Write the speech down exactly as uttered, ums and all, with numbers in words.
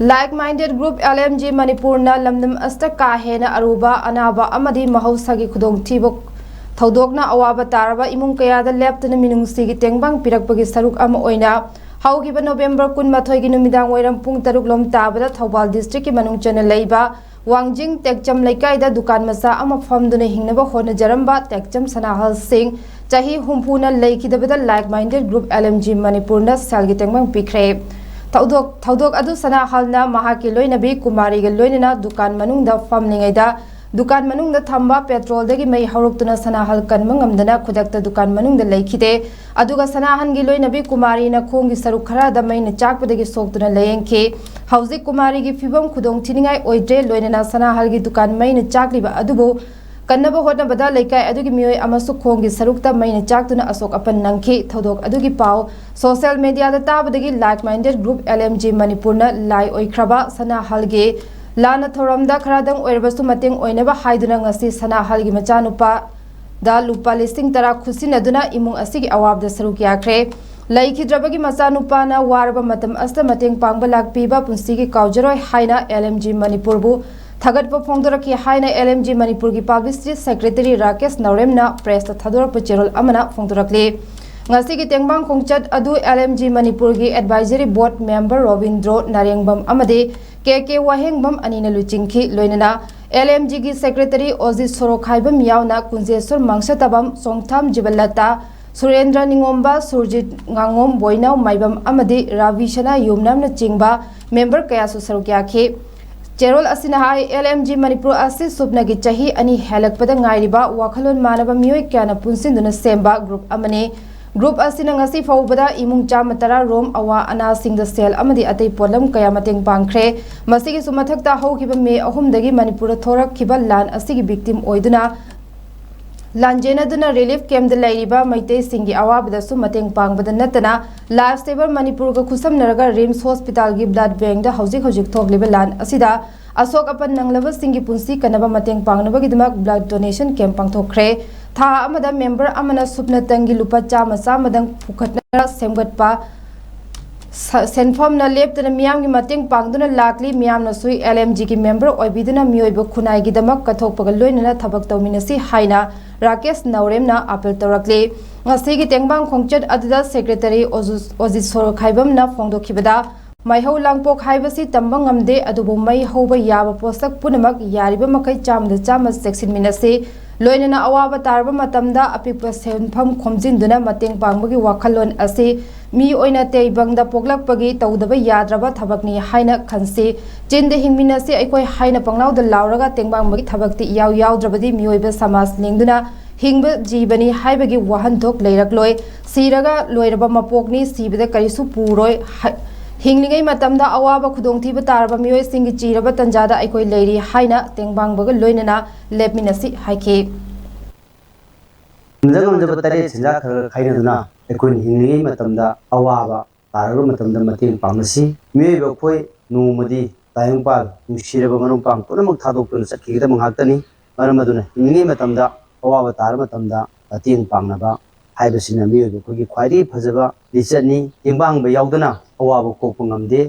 Like Minded Group L M G ꯃꯅꯤꯄꯨꯔꯅ ꯂꯝꯗꯝ ꯑꯁꯤꯗ ꯀꯥ ꯍꯦꯟꯅ ꯑꯔꯨꯕ ꯑꯅꯥꯕ ꯑꯃꯗꯤ ꯃꯍꯧꯁꯥꯒꯤ ꯈꯨꯗꯣꯡꯊꯤꯕ ꯊꯧꯗꯣꯛꯅ ꯑꯋꯥꯕ ꯇꯥꯔꯕ ꯏꯃꯨꯡ ꯀꯌꯥꯗ ꯂꯦꯞꯇꯅ ꯃꯤꯅꯨꯡꯁꯤꯒꯤ ꯇꯦꯡꯕꯥꯡ ꯄꯤꯔꯛꯄꯒꯤ ꯁꯔꯨꯛ ꯑꯃ ꯑꯣꯏꯅ ꯍꯧꯈꯤꯕ ꯅꯣꯕꯦꯝꯕꯔ ꯀꯨꯟꯃꯥꯊꯣꯏꯒꯤ ꯅꯨꯃꯤꯗꯥꯡ ꯋꯥꯏꯔꯝ ꯄꯨꯡ ꯇꯔꯨꯛ ꯂꯣꯝ ꯇꯥꯕꯗ ꯊꯧꯕꯥꯜ district ꯀꯤ ꯃꯅꯨꯡ ꯆꯟꯅ ꯂꯩꯕ ꯋꯥꯡꯖꯤꯡ ꯇꯦꯛꯆꯝ ꯂꯩꯀꯥꯏꯗ ꯗꯨꯀꯥꯟ ꯃꯆꯥ ꯑꯃ ꯐꯝꯗꯨꯅ ꯍꯤꯡꯅꯕ ꯍꯣꯠꯅꯖꯔꯝꯕ ꯇꯦꯛꯆꯝ ꯁꯅꯥꯍꯜ ꯁꯤꯡ, ꯆꯍꯤ ꯍꯨꯝꯐꯨꯅ ꯂꯩꯈꯤꯗꯕꯗ Like Minded Group L M G ꯃꯅꯤꯄꯨꯔꯅ ꯁꯦꯜꯒꯤ ꯇꯦꯡꯕꯥꯡ ꯄꯤꯈ꯭ꯔꯦ꯫ ꯊꯧꯗꯣꯛ ꯊꯧꯗꯣꯛ ꯑꯗꯨ ꯁꯅꯥꯍꯜꯅ ꯃꯍꯥꯛꯀꯤ ꯂꯣꯏꯅꯕꯤ ꯀꯨꯃꯥꯔꯤꯒ ꯂꯣꯏꯅꯅ ꯗꯨꯀꯥꯟ ꯃꯅꯨꯡꯗ ꯐꯝꯂꯤꯉꯩꯗ ꯗꯨꯀꯥꯟ ꯃꯅꯨꯡꯗ ꯊꯝꯕ petrol ꯗꯒꯤ ꯃꯩ ꯍꯧꯔꯛꯇꯨꯅ ꯁꯅꯥꯍꯜ ꯀꯟꯕ ꯉꯝꯗꯅ ꯈꯨꯗꯛꯇ ꯗꯨꯀꯥꯟ ꯃꯅꯨꯡꯗ ꯂꯩꯈꯤꯗꯦ꯫ ꯑꯗꯨꯒ ꯁꯅꯥꯍꯜꯒꯤ ꯂꯣꯏꯅꯕꯤ ꯀꯨꯃꯥꯔꯤꯅ ꯈꯣꯡꯒꯤ ꯁꯔꯨꯛ ꯈꯔꯗ ꯃꯩꯅ ꯆꯥꯛꯄꯗꯒꯤ ꯁꯣꯛꯇꯨꯅ ꯂꯥꯌꯦꯡꯈꯤ꯫ ꯍꯧꯖꯤꯛ ꯀꯨꯃꯥꯔꯤꯒꯤ ꯐꯤꯕꯝ ꯈꯨꯗꯣꯡ ꯊꯤꯅꯤꯡꯉꯥꯏ ꯑꯣꯏꯗ꯭ꯔꯦ, ꯂꯣꯏꯅꯅ ꯁꯅꯥꯍꯜꯒꯤ ꯗꯨꯀꯥꯟ ꯃꯩꯅ ꯆꯥꯛꯂꯤꯕ ꯑꯗꯨꯕꯨ ꯀꯟꯅꯕ ꯍꯣꯠꯅꯕꯗ ꯂꯩꯀꯥꯏ ꯑꯗꯨꯒꯤ ꯃꯤꯑꯣꯏ ꯑꯃꯁꯨ ꯈꯣꯡꯒꯤ ꯁꯔꯨꯛꯇ ꯃꯩꯅ ꯆꯥꯛꯇꯨꯅ ꯑꯁꯣꯛ ꯑꯄꯟ ꯅꯪꯈꯤ꯫ ꯊꯧꯗꯣꯛ ꯑꯗꯨꯒꯤ ꯄꯥꯎ social media ꯗ ꯇꯥꯕꯗꯒꯤ Like Minded Group L M G ꯃꯅꯤꯄꯨꯔꯅ ꯂꯥꯏ ꯑꯣꯏꯈ꯭ꯔꯕ ꯁꯅꯥꯍꯜꯒꯤ ꯂꯥꯟꯅ ꯊꯧꯔꯝꯗ ꯈꯔꯗꯪ ꯑꯣꯏꯔꯕꯁꯨ ꯃꯇꯦꯡ ꯑꯣꯏꯅꯕ ꯍꯥꯏꯗꯨꯅ ꯉꯁꯤ ꯁꯅꯥꯍꯜꯒꯤ ꯃꯆꯥꯅꯨꯄꯥ ꯗ ꯂꯨꯄꯥ ꯂꯤꯁꯤꯡ ꯇꯔꯥ ꯈꯨꯠꯁꯤꯟꯅꯗꯨꯅ ꯏꯃꯨꯡ ꯑꯁꯤꯒꯤ ꯑꯋꯥꯕꯗ ꯁꯔꯨꯛ ꯌꯥꯈ꯭ꯔꯦ꯫ ꯂꯩꯈꯤꯗ꯭ꯔꯕꯒꯤ ꯃꯆꯥꯅꯨꯄꯥꯅ ꯋꯥꯔꯕ ꯃꯇꯝ ꯑꯁꯤꯗ ꯃꯇꯦꯡ ꯄꯥꯡꯕ ꯂꯥꯛꯄꯤꯕ ꯄꯨꯟꯁꯤꯒꯤ ꯀꯥꯎꯖꯔꯣꯏ ꯍꯥꯏꯅ L M G ꯃꯅꯤꯄꯨꯔꯕꯨ ꯊꯥꯒꯠꯄ ꯐꯣꯡꯗꯣꯔꯛꯈꯤ ꯍꯥꯏꯅ L M G ꯃꯅꯤꯄꯨꯔꯒꯤ publicity secretary ꯔꯥꯀꯦꯁ ꯅꯧꯔꯦꯝꯅ press ꯇ ꯊꯥꯗꯣꯔꯛꯄ ꯆꯦꯔꯣꯜ ꯑꯃꯅ ꯐꯣꯡꯗꯣꯔꯛꯂꯤ꯫ ꯉꯁꯤꯒꯤ ꯇꯦꯡꯕꯥꯡ ꯈꯣꯡꯆꯠ ꯑꯗꯨ L M G ꯃꯅꯤꯄꯨꯔꯒꯤ advisory board member ꯔꯣꯕꯤꯟꯗ꯭ꯔꯣ ꯅꯥꯔꯦꯡꯕꯝ ꯑꯃꯗꯤ ꯀꯦ ꯀꯦ ꯋꯥꯍꯦꯡꯕꯝ ꯑꯅꯤꯅ ꯂꯨꯆꯤꯡꯈꯤ꯫ ꯂꯣꯏꯅꯅ L M G ꯒꯤ secretary ꯑꯣꯖꯤꯠ ꯁꯣꯔꯣꯈꯥꯏꯕꯝ ꯌꯥꯎꯅ ꯀꯨꯟꯖꯦꯁꯣꯔ ꯃꯥꯡꯁꯥꯇꯕꯝ, ꯆꯣꯡꯊꯥꯝ ꯖꯤꯕꯟꯂꯇꯥ, ꯁꯨꯔꯦꯟꯗ꯭ꯔ ꯅꯤꯉꯣꯝꯕ, ꯁꯨꯔꯖꯤꯠ ꯉꯥꯉꯣꯝ, ꯕꯣꯏꯅꯥꯎ ꯃꯥꯏꯕꯝ ꯑꯃꯗꯤ ꯔꯥꯕꯤꯁꯅꯥ ꯌꯨꯝꯅꯥꯝꯅꯆꯤꯡꯕ member ꯀꯌꯥꯁꯨ ꯁꯔꯨꯛ ꯌꯥꯈꯤ꯫ ꯆꯦꯔꯣꯜ ꯑꯁꯤꯅ ꯍꯥꯏ, L M G ꯃꯅꯤꯄꯨꯔ ꯑꯁꯤ ꯁꯨꯞꯅꯒꯤ ꯆꯍꯤ ꯑꯅꯤ ꯍꯦꯜꯂꯛꯄꯗ ꯉꯥꯏꯔꯤꯕ ꯋꯥꯈꯜꯂꯣꯟ ꯃꯥꯟꯅꯕ ꯃꯤꯑꯣꯏ ꯀꯌꯥꯅ ꯄꯨꯟꯁꯤꯟꯗꯨꯅ ꯁꯦꯝꯕ group ꯑꯃꯅꯤ꯫ Group ꯑꯁꯤꯅ ꯉꯁꯤ ꯐꯥꯎꯕꯗ ꯏꯃꯨꯡ ꯆꯥꯝꯃ ꯇꯔꯥ ꯔꯣꯝ ꯑꯋꯥ ꯑꯅꯥꯁꯤꯡꯗ ꯁꯦꯜ ꯑꯃꯗꯤ ꯑꯇꯩ ꯄꯣꯠꯂꯝ ꯀꯌꯥ ꯃꯇꯦꯡ ꯄꯥꯡꯈ꯭ꯔꯦ꯫ ꯃꯁꯤꯒꯤꯁꯨ ꯃꯊꯛꯇ ꯍꯧꯈꯤꯕ ꯃꯦ ꯑꯍꯨꯝꯗꯒꯤ ꯃꯅꯤꯄꯨꯔꯗ ꯊꯣꯔꯛꯈꯤꯕ ꯂꯥꯟ ꯑꯁꯤꯒꯤ victim ꯑꯣꯏꯗꯨꯅ ꯂꯥꯟꯖꯦꯟꯅꯗꯨꯅ relief camp ꯇ ꯂꯩꯔꯤꯕ ꯃꯩꯇꯩꯁꯤꯡꯒꯤ ꯑꯋꯥꯕꯗꯁꯨ ꯃꯇꯦꯡ ꯄꯥꯡꯕꯗ ꯅꯠꯇꯅ Life Saver ꯃꯅꯤꯄꯨꯔꯒ ꯈꯨꯠꯁꯝꯅꯔꯒ ꯔꯤꯝꯁ ꯍꯣꯁꯄꯤꯇꯥꯜꯒꯤ blood bank ꯗ ꯍꯧꯖꯤꯛ ꯍꯧꯖꯤꯛ ꯊꯣꯛꯂꯤꯕ ꯂꯥꯟ ꯑꯁꯤꯗ ꯑꯁꯣꯛ ꯑꯄꯟ ꯅꯪꯂꯕꯁꯤꯡꯒꯤ ꯄꯨꯟꯁꯤ ꯀꯟꯅꯕ ꯃꯇꯦꯡ ꯄꯥꯡꯅꯕꯒꯤꯗꯃꯛ blood donation camp ꯄꯥꯡꯊꯣꯛꯈ꯭ꯔꯦ꯫ ꯊꯥ ꯑꯃꯗ member ꯑꯃꯅ ꯁꯨꯞꯅꯇꯪꯒꯤ ꯂꯨꯄꯥ ꯆꯥꯝꯃ ꯆꯥꯝꯃꯗꯪ ꯄꯨꯈꯠꯅ ꯁꯦꯝꯒꯠꯄ ꯁ- ꯁꯦꯟꯐꯝꯅ ꯂꯦꯞꯇꯅ ꯃꯤꯌꯥꯝꯒꯤ ꯃꯇꯦꯡ ꯄꯥꯡꯗꯨꯅ ꯂꯥꯛꯂꯤ꯫ ꯃꯤꯌꯥꯝꯅꯁꯨ LMG ꯒꯤ member ꯑꯣꯏꯕꯤꯗꯨꯅ ꯃꯤꯑꯣꯏꯕ ꯈꯨꯟꯅꯥꯏꯒꯤꯗꯃꯛ ꯀꯠꯊꯣꯛꯄꯒ ꯂꯣꯏꯅꯅ ꯊꯕꯛ ꯇꯧꯃꯤꯟꯅꯁꯤ ꯍꯥꯏꯅ ꯔꯥꯀꯦꯁ ꯅꯧꯔꯦꯝꯅ appeal ꯇꯧꯔꯛꯂꯤ꯫ ꯉꯁꯤꯒꯤ ꯇꯦꯡꯕꯥꯡ ꯈꯣꯡꯆꯠ ꯑꯗꯨꯗ secretary ꯑꯣꯖꯨ- ꯑꯣꯖꯤꯁꯣꯔ ꯈꯥꯏꯕꯝꯅ ꯐꯣꯡꯗꯣꯛꯈꯤꯕꯗ, ꯃꯩꯍꯧ ꯂꯥꯡꯄꯣꯛ ꯍꯥꯏꯕꯁꯤ ꯇꯝꯕ ꯉꯝꯗꯦ, ꯑꯗꯨꯕꯨ ꯃꯩ ꯍꯧꯕ ꯌꯥꯕ ꯄꯣꯠꯁꯛ ꯄꯨꯝꯅꯃꯛ ꯌꯥꯔꯤꯕ ꯃꯈꯩ ꯆꯥꯝꯃꯗ ꯆꯥꯝꯃ ꯆꯦꯛꯁꯤꯟꯃꯤꯟꯅꯁꯤ꯫ ꯂꯣꯏꯅꯅ ꯑꯋꯥꯕ ꯇꯥꯔꯕ ꯃꯇꯝꯗ ꯑꯄꯤꯛꯄ ꯁꯦꯟꯐꯝ ꯈꯣꯝꯖꯤꯟꯗꯨꯅ ꯃꯇꯦꯡ ꯄꯥꯡꯕꯒꯤ ꯋꯥꯈꯜꯂꯣꯟ ꯑꯁꯤ ꯃꯤ ꯑꯣꯏꯅ ꯇꯩꯕꯪꯗ ꯄꯣꯛꯂꯛꯄꯒꯤ ꯇꯧꯗꯕ ꯌꯥꯗ꯭ꯔꯕ ꯊꯕꯛꯅꯤ ꯍꯥꯏꯅ ꯈꯟꯁꯤ꯫ ꯆꯤꯟꯗ ꯍꯤꯡꯃꯤꯟꯅꯁꯤ ꯑꯩꯈꯣꯏ ꯍꯥꯏꯅ ꯄꯪꯂꯥꯎꯗ ꯂꯥꯎꯔꯒ ꯇꯦꯡꯕꯥꯡꯕꯒꯤ ꯊꯕꯛꯇꯤ ꯏꯌꯥꯎ ꯌꯥꯎꯗ꯭ꯔꯕꯗꯤ ꯃꯤꯑꯣꯏꯕ ꯁꯃꯥꯖ ꯂꯤꯡꯗꯨꯅ ꯍꯤꯡꯕ ꯖꯤꯕꯅꯤ ꯍꯥꯏꯕꯒꯤ ꯋꯥꯍꯟꯊꯣꯛ ꯂꯩꯔꯛꯂꯣꯏ꯫ ꯁꯤꯔꯒ ꯂꯣꯏꯔꯕ ꯃꯄꯣꯛꯅꯤ, ꯁꯤꯕꯗ ꯀꯔꯤꯁꯨ ꯄꯨꯔꯣꯏ꯫ ꯍ-, ꯍꯤꯡꯂꯤꯉꯩ ꯃꯇꯝꯗ ꯑꯋꯥꯕ ꯈꯨꯗꯣꯡꯊꯤꯕ ꯇꯥꯔꯕ ꯃꯤꯑꯣꯏꯁꯤꯡꯒꯤ ꯆꯤꯔꯕ ꯇꯟꯖꯥꯗ ꯑꯩꯈꯣꯏ ꯂꯩꯔꯤ ꯍꯥꯏꯅ ꯇꯦꯡꯕꯥꯡꯕꯒ ꯂꯣꯏꯅꯅ ꯂꯦꯞꯃꯤꯟꯅꯁꯤ ꯍꯥꯏꯈꯤ꯫ ꯉꯝꯖ ꯉꯝꯖꯕ ꯇꯔꯦꯠ ꯁꯦꯟꯖꯥ ꯈꯔ ꯈꯔ ꯈꯥꯏꯅꯗꯨꯅ ꯑꯩꯈꯣꯏꯅ ꯍꯤꯡꯂꯤꯉꯩ ꯃꯇꯝꯗ ꯑꯋꯥꯕ ꯇꯥꯔꯕ ꯃꯇꯝꯗ ꯃꯇꯦꯡ ꯄꯥꯡꯅꯁꯤ꯫ ꯃꯤꯑꯣꯏꯕ ꯑꯩꯈꯣꯏ ꯅꯣꯡꯃꯗꯤ ꯇꯥꯏꯕꯪꯄꯥꯜ ꯅꯨꯡꯁꯤꯔꯕ ꯃꯔꯨꯞ ꯃꯄꯥꯡ ꯄꯨꯝꯅꯃꯛ ꯊꯥꯗꯣꯛꯇꯨꯅ ꯆꯠꯈꯤꯒꯗꯕ ꯉꯥꯛꯇꯅꯤ꯫ ꯃꯔꯝ ꯑꯗꯨꯅ ꯍꯤꯡꯂꯤꯉꯩ ꯃꯇꯝꯗ ꯑꯋꯥꯕ ꯇꯥꯔꯕ ꯃꯇꯝꯗ ꯃꯇꯦꯡ ꯄꯥꯡꯅꯕ ꯍꯥꯏꯕꯁꯤꯅ ꯃꯤꯑꯣꯏꯕ ꯑꯩꯈꯣꯏꯒꯤ ꯈ꯭ꯋꯥꯏꯗꯒꯤ ꯐꯖꯕ ꯂꯤꯆꯠꯅꯤ꯫ ꯇꯦꯡꯕꯥꯡꯕ ꯌꯥꯎꯗꯅ ꯑꯋꯥꯕ ꯀꯣꯛꯄ ꯉꯝꯗꯦ꯫